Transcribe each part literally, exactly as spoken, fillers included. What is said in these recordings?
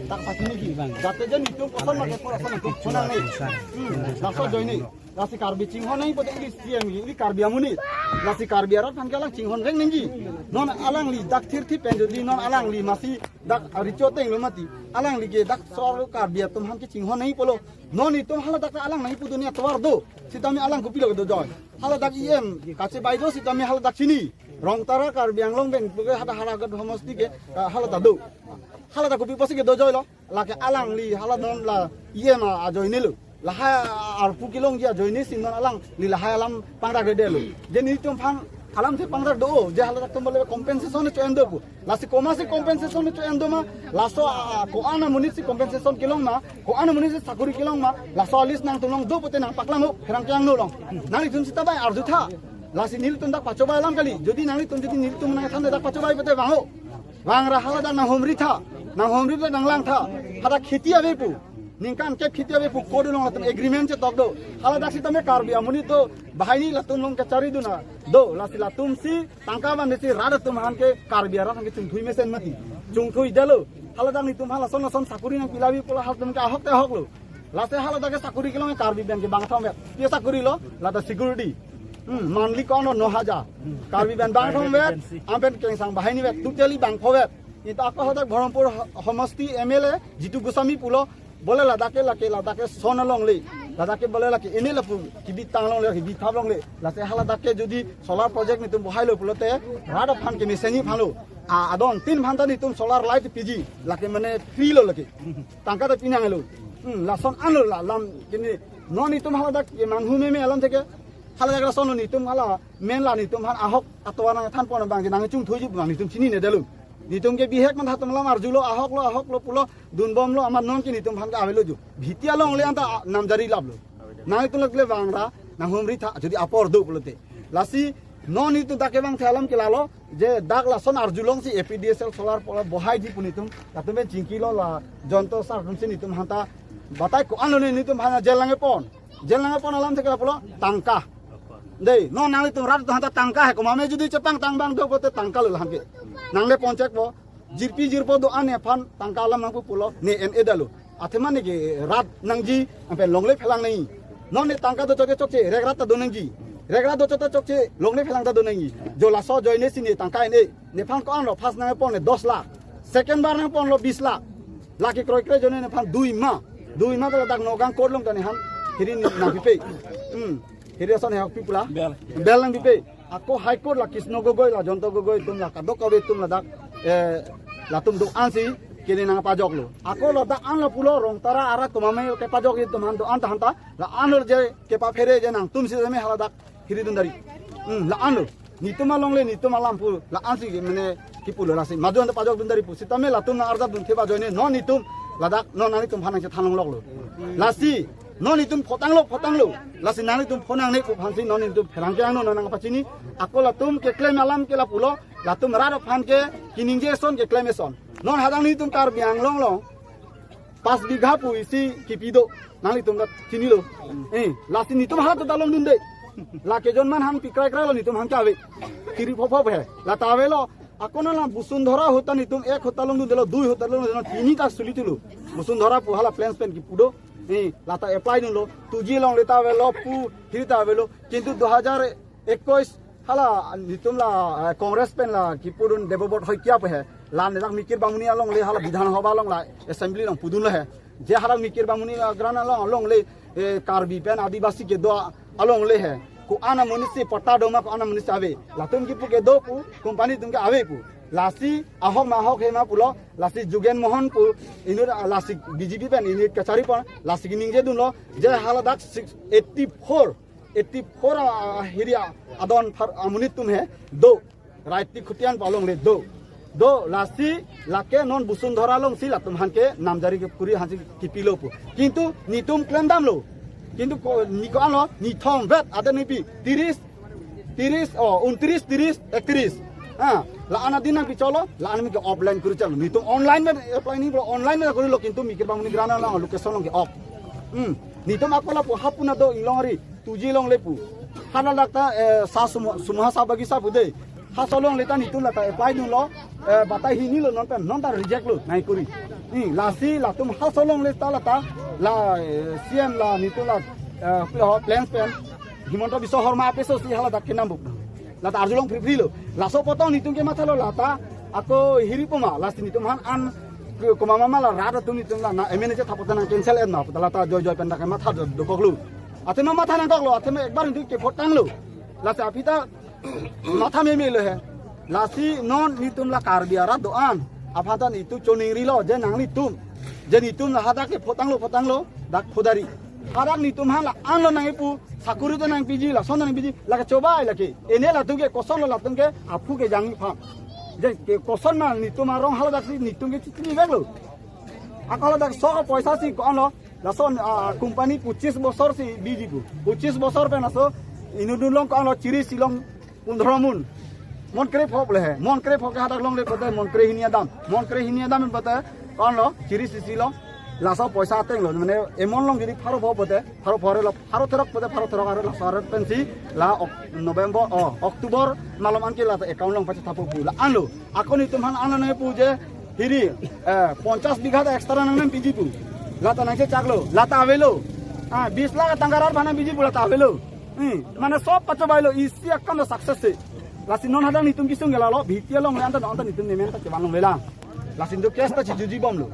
Dak pachini ki. Jate je nitum koson make pura sana tu. Konang ni. Hmm. Laso ajoine. Lasi Karbi chinghon nangji pute ili C M, ili Karbi amonit. Lasi Karbi arat aphan ke alang chinghon vek nangji. Non alangli dak thirthi pen jodi non alangli masi dak recho ateng lo mati. Alangli ke dak sor Karbi atum aphan ke chinghon nangji pulo. Non itum hala dak alang nangji pu dunia tovar do. Sitame alang kopilo dojoi. Hala dak E M kachebai do sitame hala dak chini. Rongtara Karbi Anglong pen puke hada Howraghat homosti ke, ah, hala dak do. Hala dak kopi apotsi ke dojoi lo. Lake alangli hala non la E M ajoine lo. Lahai arpu kelongji ajoine si non alangli lahai alam pangdak dede lo. Je nitum aphan alamthe pangdak do, je hala dak atum bole compensation cho-en do pu. Lasi komatsi compensation cho-en do ma, laso, ah, ko-an amonit si compensation kelong ma, ko-an amonit si sakori kelong ma, laso a-list nangtum along do pute nangpaklang ho, pherangke angno along. Nanglitum sita bai arjutha. Lasi nelitum dak pachobai alam kali. Jodi nanglitum jodi nelitum nangthan dak pachobai pute vang ho. Vangra hala dak nanghumri tha, nanghumri tha nanglangtha. Hadak kheti ave pu. Ningkan kep kheti ave pu code along latum agreement chetok do. Hala dak sitame Karbi amonit do, banghini latum along kachari dun do. Lasi latum si tangka vansi rat atum aphan ke Karbi arat aphan ke chungthui mesen mati. Chungthui detlo. Hala dak nitum aphan lason lason sakori nangpi lavi pu la halatum ke ahok te ahok lo. Lasi hala dak ke sakori kelong Karbi pen ke bangthom vet. Pi sakori lo, la ta security. Hmm, monthly kono no hajar. Karbi pen bangthom vet, anpen kengsang banghini vet, totally bangpho vet. Ita ako hadak Baharampur ho-, homosti M L A, Jitu Goswami pulo, bole ladak ke lake, ladak ke son longle. Ladak ke bole lake, ene lapu, kibit tang longle, kibit thap longle. Lasi hala dak ke jodi solar project nitum bohai lo pulote, rat aphan ke mesen ji aphan lo. A, adon tin aphan ta nitum solar light piji, lake mane free lo lake. Tangka ta pi nanglo. Hmm, lason anlo la, lam kini, non nitum hala dak ke manghu meme alamthe ke. Hala dak lason lo nitum hala, men la nitum aphan ahok atovar nangthan pon abang ke nangchungthuiji abang nitum chinine detlo. Nitum ke bihek man hatum alam arjulo, ahok lo, ahok lo pulo, dunbomlo, amat non ke nitum aphan ke avelo ju. Bhiti alongle anta namjari laplo. Nanglitum lake vangra, nanghumri tha, jodi apor do pulote. Lasi, non nitum dak kevangthe alam ke lalo, je dak lason arjulongsi A P D S L solar power bohaiji pu nitum, latum pen chingkilo la, Jayanta sir atum si nitum aphan ta, batai ko-an lo ne nitum aphan jail nangkepon. Jail nangkepon alamthe ke lapulo, tangka. Dei, non nanglitum rat atum aphan ta tangka he, komat me jodi chepangtang abang do pute tangka lo la aphan ke. Nanglepon chekpo, jirpi jirpo do-an nephan tangka alam nangpu pulo, ne en-e detlo. Athema ne ke rat nangji, anpen longle phelang nangji. Non ne tangka do chokche chokche, rek rat ta do nangji. Rek rat do chokche chokche, longle phelang ta do nangji. Jo laso ajoine si ne tangka en-e. Nephan ko-an lo, first nangpon ne dos lakh. Second bar nangponlo bis lakh. Lake kroikre ajoine nephan dui ma. Dui ma ke ladak Nagaon court along ta nephan. Hiri nangpipe. Hmm. Hiri ason he hok pi pu la. Bail. Bail nangpipe. Ako High Court la Krishna Gogoi la Jayanta Gogoi atum la kadokave atum ladak, eh, latum do-an si kini nangpajoklo. Ako ladak an lapulo Rongtara arat komat me kepajok atum aphan do-an ta han ta la an lo je kepaphere je nangtum sitame hala dak hiri dun dari. Hmm, la an lo. Nitum alongle nitum alam pu la an si mane kipulo lasi. Madu an ta pajok dun dari pu sitame latum nang-arjap dun theba ajoine non nitum ladak non nanglitum aphan nangchethan longloklo. Lasi non nitum photanglo, photanglo. Lasi nanglitum phonangne pu aphansi non nitum pherangke angno nangpachini. Ako latum keklem alam ke lapulo, latum rat aphan ke kiningje ason keklem ason. Non hadak nitum Karbi Anglong along, pas bigha pu isi kipi do, nanglitum ta chinilo. Eh, lasi nitum hala ta longdunde. Lake jon man hang pi krai krai lo nitum aphan ke ave. Kiri pho pho he. La ta avelo, ako non la Bosundhara huta nitum ek huta longdundelo, dui huta longdundelo, tini ta suli thulo. Bosundhara pu hala plains pen kipu do. Eh, la ta apply dunlo. Two G alongle ta avelo, pu hiri ta avelo. Kintu dui hajar ekush hala nitum la, eh, Congress pen la kipudun Debobroto Saikia pu he. La ne dak Mikir Bamuni alongle hala Bidhan Sabha along la assembly along pudunlo he. Je hala Mikir Bamuni la gran along, alongle, eh, Karbi pen Adivasi kedo alongle he. Ko-an amonit si patta do ma ko-an amonit si ave. Latum kipu ke do pu, company atum ke ave pu. Lasi ahok ma ahok he ma pulo, lasi Jugen Mohan pu, inut, ah, lasi B J P pen inut kachari pon, lasi kiningje dunlo, je hala dak six eighty-four, eighty-four a, a, hiri a, adon phar amonit atum he, do. Raiti Khutian pu alongle do. Do, lasi, lake non Bosundhara alongsi latum aphan ke namjari kekuri aphansi kipilo pu. Kintu nitum klem damlo. Kintu ko, ni ko-an lo, ni thom vet, ada nipi, tiris, tiris, oh, untris, tiris, ektris. Ha, la an adin nangpi cholo, la an mi ke offline kuri cholo. Nitum online pen apply ni bro, online pen kuri lo, kintu Mikir Bamuni gran along location along ke off. Hmm. Nitum ako lapu hapu na do inglong ari, two G alongle pu. Hala dak ta, eh, sa sumo, sumo ha sa bagi sa pu de. Ha solong leta nitum lata apply dunlo, eh, batai hini lo non pen, non ta reject lo, nai kuri. Hmm, lasi latum ha solong leta lata, la, eh, C M la nitum la, eh, pl-, ho, plans pen, Himanta Biswa Sarma apeso si hala dak kenam buk. Lata arjulong pri pri lo. Laso apot nitum ke mathalo lata, ako hiri poma, lasi nitum han an, ke-, koma mama la rat atum nitum la, na M N H thapot nang cancel en ma, lata joi joi pen dak matha do, dokok lo. Athema matha nangkok lo, athema ekbar nitum ke vote tanglo. Lasi aphi ta matha meme lo he. Lasi non nitum la Karbi arat do-an. Aphan ta nitum choningrilo, je nanglitum. Je nitum la hadak ke vote tanglo, vote tanglo, dak vote dari. Hadak nitum han la-an lo nangkipu, sakuri ta nangpiji, lason nangpiji, lake chobai lake. Ene latum ke koson lo latum ke, aphu ke jangni phan. Je ke koson ma nitum arong haladak si nitum ke chitini veklo. Ako haladak sok poisa si ko-an lo, lason, ah, company pochis bosor si biji pu. Pochis bosor pen laso inut dunlong ko-an lo chiri silong pundro mun. Mon kre phok le he. Mon kre phok ke hadak longle pote, mon kre hini adam. Mon kre hini adam pote, ko-an lo, chiri sisi lo. Laso poisa ateng lo. Mane, emon long jodi pharo phok pote, pharo phore lo, pharo therok pote, pharo therok arlo, laso arlo pensi, la ok-, November, oh, October, malom anke la account long pacha thapo pu. La-an lo. Ako nitum han an nangkipu je, hiri, eh, ponchas bigha ta extra nang nangpiji pu. Lata nangchechak lo, lata avelo. Ah, bis lakh tangka rat aphan nangpiji pu lata avelo. Hmm, mane sob pachobai lo, isi akam lo success si. Lasi non hadak nitum kesung ke lalo, bhitia longle anta, anta nitum nemen ta chevan longle lang. Lasi nitum case ta chijuji bom lo.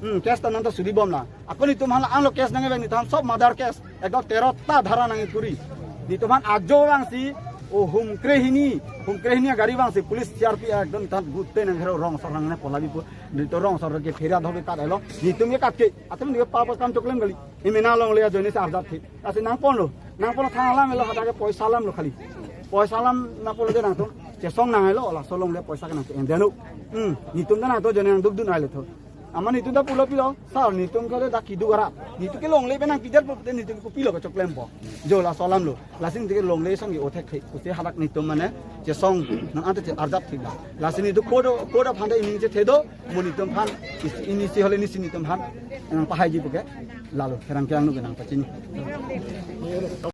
Hmm, case ta nanta suri bom la. Ako nitum han la-an lo case nangvek nitum han sob murder case. Ekdom tero ta dhara nangkuri. Nitum han ajo vangsi, o hum kre hini, hum kre hini agari vangsi, police C R P F ekdom nitum han gute nang hero rong asor nangne pola bipo. Nitum rong asor ke phera dhok ke kat elo. Nitum ke kat ke, atum nitum ke papa kam choklem kali. Imena longle ajoine si arjap thi. Lasi nangponlo, nangponlo thang alam elo hadak ke poisa alam lo khali. Poisa alam nangponlo je nangtum. Chesong nang elo, laso longle poisa ke nang endeno. Hmm, nitum ta nangtum ajoine nangduk dun ai le tho. Amat nitum ta pulo pilo, sir, nitum ke dak keduk arat. Nitum ke longle pen nangpidetpo, nitum ke kopilo kachoklempo. Jo laso alam lo. Lasi nitum ke longle song ke othek thek. Kusi hadak nitum mane, chesong nang anta che arjap thik la. Lasi nitum kodo, kodo aphan ta ining chethe do, mo nitum aphan, is-, inisi hole inisi nitum aphan, nangpahaiji pu ke, lalo, kerang kerang nu ke nangpachini.